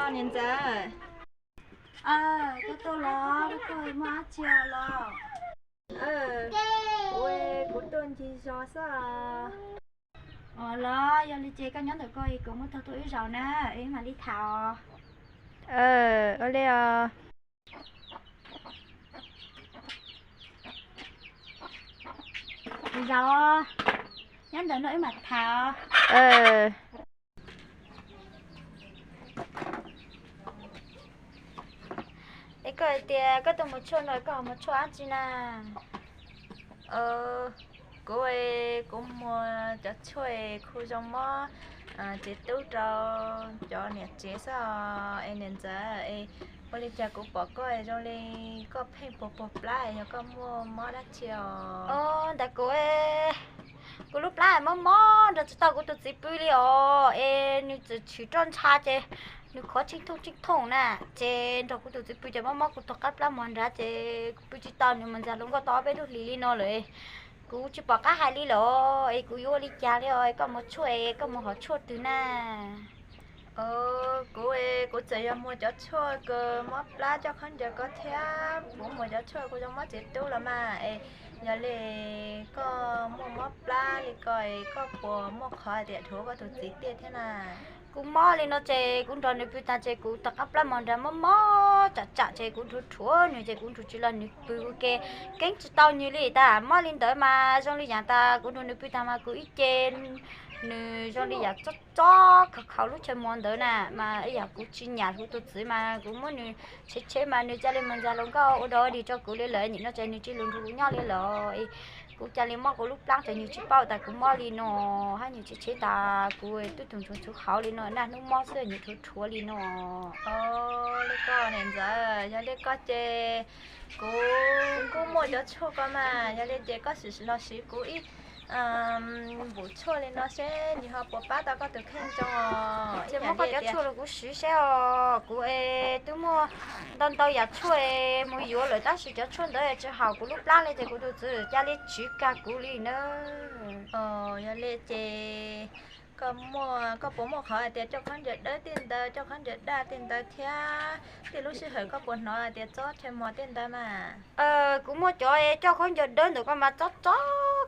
Niam ntxawm, koj tuaj los koj tuaj muaj dab tsi los? Kuv, kuv tuaj ncig zos xwb. Ua los yog li ces koj nyob ntawm ko es kuv muab tog tuaj wb zaum na, wb mam li tham. Ua li os. Zaum, nyob ntawm no wb mam tham. Es koj hais tias koj tuaj muag tshuaj no koj ho muag tshuaj dab tsi na? Kuv, kuv muag cov tshuaj khu zoo mob tsev tub rau cov niam tsev xwb os. Es niam ntxawm, es ua li cas kuv pom koj zoo li koj pheej puas puas plab, yog koj muaj mob dab tsi os? Ntawm kuv, kuv lub plab mob mob nrog tsis tau kuv tus txiv pw li os. Es nws txawm tshwm roj ntsha ces nws khov tsheej thooj tsheej thooj na, ces nrog kuv tus txiv pw ces mob mob kuv tus qab plab mos nrad ces kuv pw tsis tau, nws mus ntxias hluas nkauj tau ob peb lub hlis li no lawm. Kuv tsis pom qab hais li lawm es kuv yuav ua li cas li os? Koj muag tshuaj es koj muag hom tshuaj twg na? Kuv, kuv txawm yog muag cov tshuaj kws mob plab coj khaub ncaws ko thiab kuv muag cov tshuaj kuv zoo mob tsev tub los mas. Es yog li koj muaj mob plab li ko es koj puas muaj qhov hais tias dhuav koj tus txiv tiaj thiab na? Kuv mob li no ces kuv nrog nws pw tag ces kuv tus qab plab mos nrad mob mob tsam tsam ces kuv dhuav dhuav nws ces kuv nrug tsis los nws pw ua ke, keeb tsis tau nws li tas. Mob li ntawd mas zoo li yav tas kuv nrog nws pw tag mas kuv ib ce nws zoo li yam txob txob khaus khaus lub chaw mos ntawd na, mas ib yam kuv tsis nyam kuv tus txiv mas kuv muab nws tshev tshev mas nws cia li mus ntxias hluas nkauj ua dog ua dig rau kuv li lawm. Nim no ces nws tsis lus nrug kuv nyob li lawm. Kuv cia li mob kuv lub plab ces nws tsis paub tas kuv mob li no, hab nws tshev tshev tas kuv twb tus ntsuag txhuv hauv li no, naj hnub mob xwb nws dhuav dhuav li no. Li ko niam ntxawm, yog li ko ces kuv kuj muaj cov tshuaj ko mas, yog li ces koj sim los siv kuv ib npum tshuaj li no seb nws ho puas pab tau koj tus kheej zoo os. Ces muab koj cov tshuaj los kuv siv seb os. Kuv es twb muaj ntau ntau yam tshuaj es mus yuav lawm tab sis cov tshuaj ntawd tsis haum kuv lub plab li ces kuv tus txiv cia li tsiv kag kuv li na. Yog li ces koj puas muaj qhov hais tias coj khaub ncaws dawb tej ntawd, coj khaub ncaws daj tej ntawd thiab tej lub sij hawm koj puas hnov hais tias txob chaw mos tej ntawd mas? Kuv muaj cov coj khaub ncaws dawb ntawm ko mas txob txob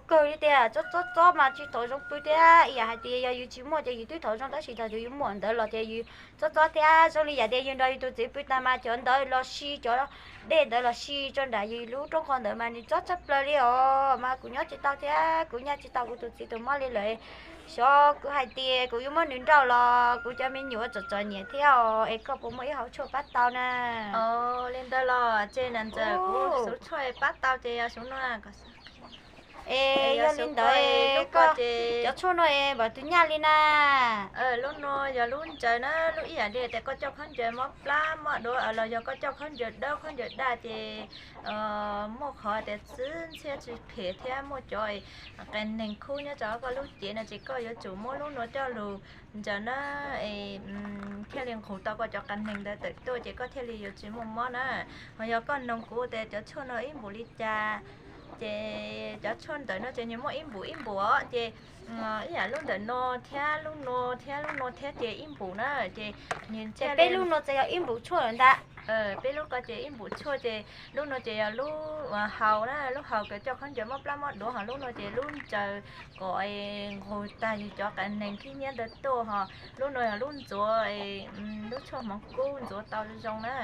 kawg li tiag, txob txob txob mas tsis tau zoo pw thiab. Ib yam hais tias yog yus tsis muaj ces yus twb tau zoo tab sis thaum yus muaj ntawd los ces yus txob txob thiab. Zoo li yam tias yus nrog yus tus txiv pw tas mas cov ntawd los si, cov dej ntawd los si rau nram yus lub rooj qhov ntawd mas nws txob tshaj plaws li os. Mas kuv nyob tsis tau thiab, kuv nyaj tsis tau kuv tus txiv tus mob li lawm. Xyov kuv hais tias kuv yuav muab nws nrauj los kuv cov me nyuam txom txom nyem thiab os. Es koj puas muaj ib hom tshuaj pab tau na? Li ntawd los ces niam ntxawm, kuv xuv tshuaj pab tau ces yog xuv no. Es yog li ntawd, cov tshuaj no es npaum twg nyaj li na? Lub no yog lub ntsaws na, lub ib yam li tias koj coj khaub ncaws mob plab mob duav los yog koj coj khaub ncaws dawb khaub ncaws daj ces muaj qhov tias txwv ntxhiab tsis phem thiab muaj cov qias neeg khub nyob rau koj lub cev no ces koj yuav tsum muab lub no coj lug ntsaws na, thiaj li nqug tau koj cov qias neeg ntawd tawm tuaj ces koj thiaj li yuav tsis muaj mob na. Ho yog koj noog kuv tias cov tshuaj no ib npum li cas, ces cov tshuaj ntawm no ces nws muaj ib npum ib npum os, ces ib yam lub ntawm no thiab lub no thiab lub no thiab ces ib npum na, ces nws thiaj li peb lub no ces yog ib npum tshuaj lawm ntag. Peb lub ko ces ib npum tshuaj ces lub no ces yog lub haus na, lub haus kws coj khaub ncaws mob plab mob duav, ho lub no ces lub ntsaws kom nqug tag yus cov qias neeg khib nyiab ntawd tuaj, ho lub no yog lub ntxuav, lub tshuaj hmoov kub ntxuav tau zoo na.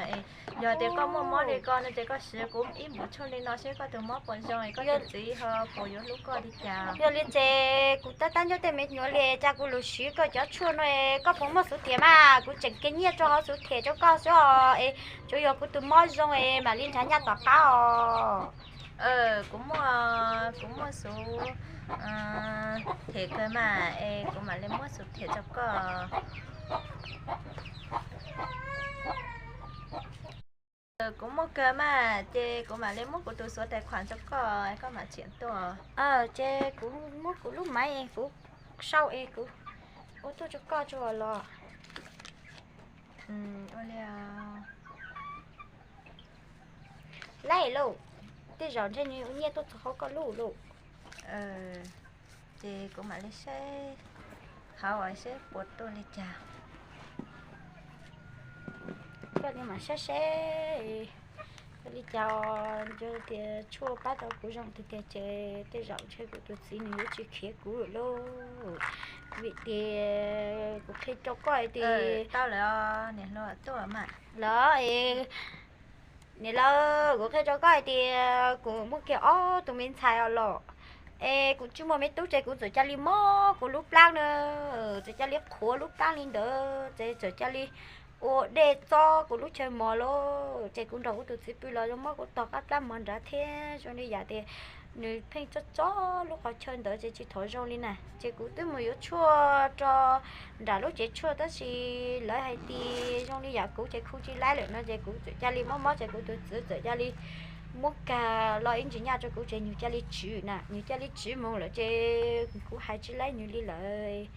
Yog tias koj muaj mob li ko no ces koj siv kuv ib npum tshuaj li no seb koj tus mob puas zoo es koj tus txiv ho puas yuav hlub koj li cas. Yog li ces kuv tab tab ncuab tej me nyuam li cas kuv lug siv koj cov tshuaj no es koj puas muaj xuv them mas kuv tseem kev nyiaj rau hauv xuv them rau koj xwb os, es tsuas yog kuv tus mob zoo es mam li nrhav nyaj tom qab os. Kuv muaj, kuv muaj xuv them kawg mas es kuv mam li muab xuv them rau koj. Kuv muaj kawg mas ces kuv mam li muab kuv tus xuv tais khuam rau koj, koj mam tshiam tuaj. Ces kuv muab kuv lub maiv kuv sau es kuv ua tuaj rau koj tso los. Laij lauj, tej zaum ntshe nws ua nyiaj tuaj txog hauv koj lub lauj. Ces kuv mam li saib hauv seb puas tuaj li cas. Koj li mam saib seb, ua li cas, yog tias Tshuaj pab tau kuv zoo tiag tiag ces tej zaum ntshe kuv tus txiv nws yuav tsis khiav kuv lawm lauj. Vim tias kuv qhia rau koj hais tias, tau lawm, niam hluas tuaj mas. Los, niam laus, kuv qhia rau koj hais tias kuv muaj kiag ob tug me ntxhais os los, es kuv tsis muaj me tub ces kuv txawm cia li mob kuv lub plab na, txawm cia li qhuav lub plab li ntawd ces txawm cia li ua dej txob kuv lub chaw mos lauj. Ces kuv nrog kuv tus txiv pw los zoo mob kuv tog qab plab mos nrad thiab zoo li yam tias nws pheej txob txob lub qhov chaw ntawd ces tsis thov zoo li na. Ces kuv twb mus yuav tshuaj rau nram lub tsev tshuaj tab sis lawv hais tias zoo li yam kuv ces khu tsis laib lawm no ces kuv txawm cia li mob mob ces kuv tus txiv txawm cia li muab kag los ib ntsis nyaj rau kuv ces nws cia li tswv na, nws cia li tswv mus lawm ces kuv hais tsis laib nws li lawm.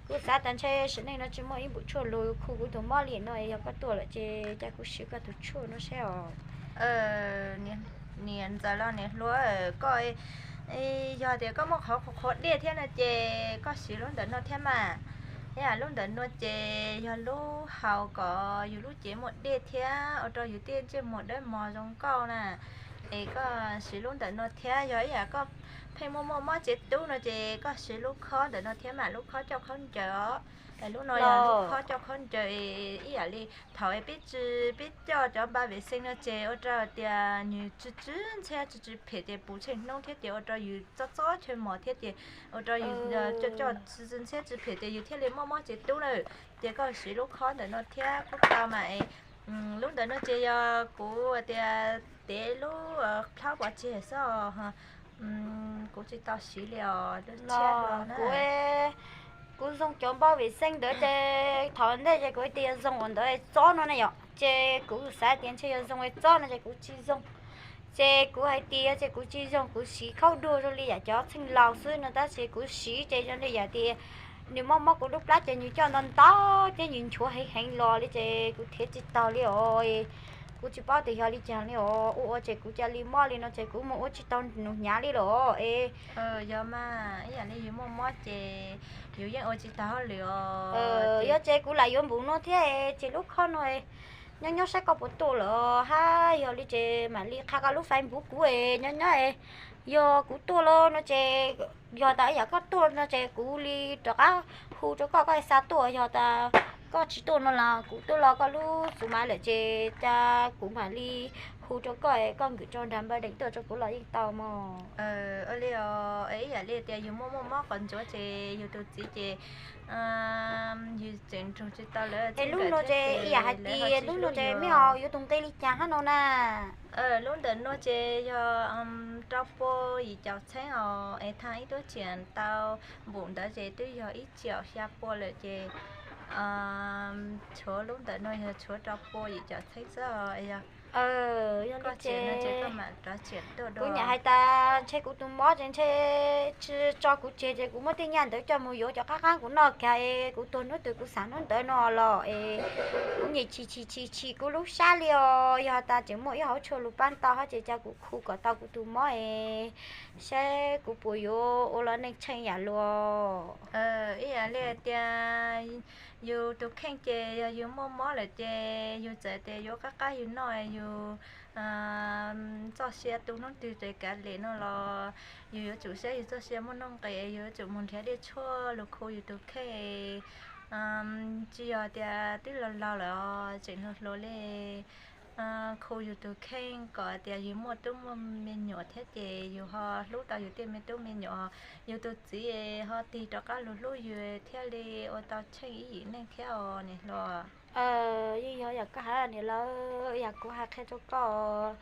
Kuv xav tas ntshe sim neej no tsis muaj ib npum tshuaj lug khu kuv tus mob li no, yog koj tuaj lawm ces cia kuv siv koj tus tshuaj no seb os. Niam ntxawm los niam hluas, koj, yog tias koj muaj qhov qhuav qhuav dej thiab no ces koj siv lub ntawm no thiab mas. Ib yam lub ntawm no ces yog lub haus kom yus lub cev muaj dej thiab ua rau yus tej ntsej muag dawb mos zoo nkauj na. Es koj siv lub ntawm no thiab, yog ib yam koj pheej muaj muaj mob cev tub no ces koj siv lub khob ntawm no thiab mas, lub khob coj khaub ncaws os. Lub no yog lub khob coj khaub ncaws, ib yam li thaum peb tsis, peb coj cov npa vem xees no ces ua rau tias nws tsw tsw ntxhiab tsw tsw phem ces puv tsheej hnub thiab ces ua rau yus txob txob chaw mos thiab ces ua rau yus coj coj tsw tsw ntxhiab tsw phem ces yus thiaj li muaj mob cev tub na. Ces koj siv lub khob ntawm no thiab kuj tau mas. Lub ntawm no ces yog kuv tias tev lub plhaub pov tseg xwb os. Kuv tsis tau siv li os. Kuv, kuv zoo cov npaj vim xeej ntawd ces thaum ntej ces kuv tias zoo ua ntawd txob no ne yom, ces kuv xav tias ntshe yog zoo txob no ces kuv tsis zoo. Ces kuv hais tias ces kuv tsis zoo, kuv siv khaub duag zoo li yam cov txheej laus xwb no tab sis kuv siv ces zoo li yam tias nws mob mob kuv lub plab ces nws coj nto ntau thiab nws nchuav heev heev los li ces kuv thiaj tsis tau li os. Kuv tsis paub tias yog li cas li os, ua ua ces kuv cia li mob li no ces kuv mus ua tsis tau nus hnyav li los es. Yog mas, ib yam li yus muaj mob ces yus yeej ua tsis tau hauj lwm os. Yog ces kuv lam yuav npum no thiab ces lub khob no nyob nyob saib koj puas tuaj lawm hab yog li ces mam li qha koj lub Facebook kuv es nyob nyob es yog kuv tuaj los no ces, yog tas ib yam koj tuaj no ces kuv li rov qab hu rau koj, koj xa tuaj, yog tas koj tsis tuaj no los kuv tuaj los koj lub xu mas lawm ces cas kuv mam li hu rau koj es koj nkws rau nrag npawb dees tuaj rau kuv los yeej tau mog. Ua li os, ib yam li tias yus muaj muaj mob qhov ntsuav ces yus tus txiv ces yus tseem nrug tsis tau lawv. Es lub no ces ib yam hais tias lub no ces mej ho yuav tus nqi li cas hab no na? Lub ntawm no ces yog rau pua yim caum txheeb os, es thaj ib tuab tsiam tau npum ntawd ces twb yog ib tsiaum xya pua lawm ces tshuav lub ntawm no yog tshuav rau pua yim caum txheeb xwb os. Yog li ces kuv nyam hais tas ntshe kuv tus mob ces ntshe tsis tso kuv tseg ces kuv muab tej nyaj ntawd coj mus yuav cov qab qab kuv noj kag es kuv tuag hnub twg kuv xav hnub ntawd no los es kuv nyem chim chim chim chim kuv lub sab li os. Yog tas tseem muaj ib hauv tshuaj lug pab tau hab ces cia kuv khu kom tau kuv tus mob es saib kuv puas yuav ua los neej tsheej yam luas. Ib yam li tias yus tus kheej ces yog yus muaj mob lawm ces yus txawm tias yuav qab qab yus noj, yus txoj sia tu hnub twg ces kav liam no los yus yuav tsum saib yus txoj sia muaj nuj nqis, yus yuav tsum mus nrhiav dej tshuaj lug khu yus tus kheej. Tsis yog tias twb laus laus lawm os, tseem hluas hluas li, khu yus tus kheej kom tias yus muaj tub muaj me nyuam thiab ces yus ho hlub tau yus tej me tub me nyuam, yus tus txiv ho tig rov qab lug hlub yus thiaj li ua tau tsheej ib yim neej thiab os niam hluas. Yeej yog yam koj hais niam lawm, yam kuv hais qhia rau koj,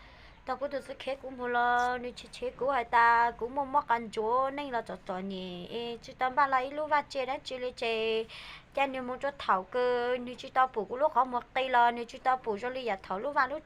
thaum kuv tus txiv khiav kuv mus los nws tsis tshev kuv hais tas kuv muaj mob qhov ntsuav neej los txom txom nyem es tsis tau npaj los ib lub vaj tse dab tsi li ces cas nws mus rau thaum kawg nws tsis tau pum kuv lub qhov muag qi los nws tsis tau pum zoo li yam thaum lub vaj lub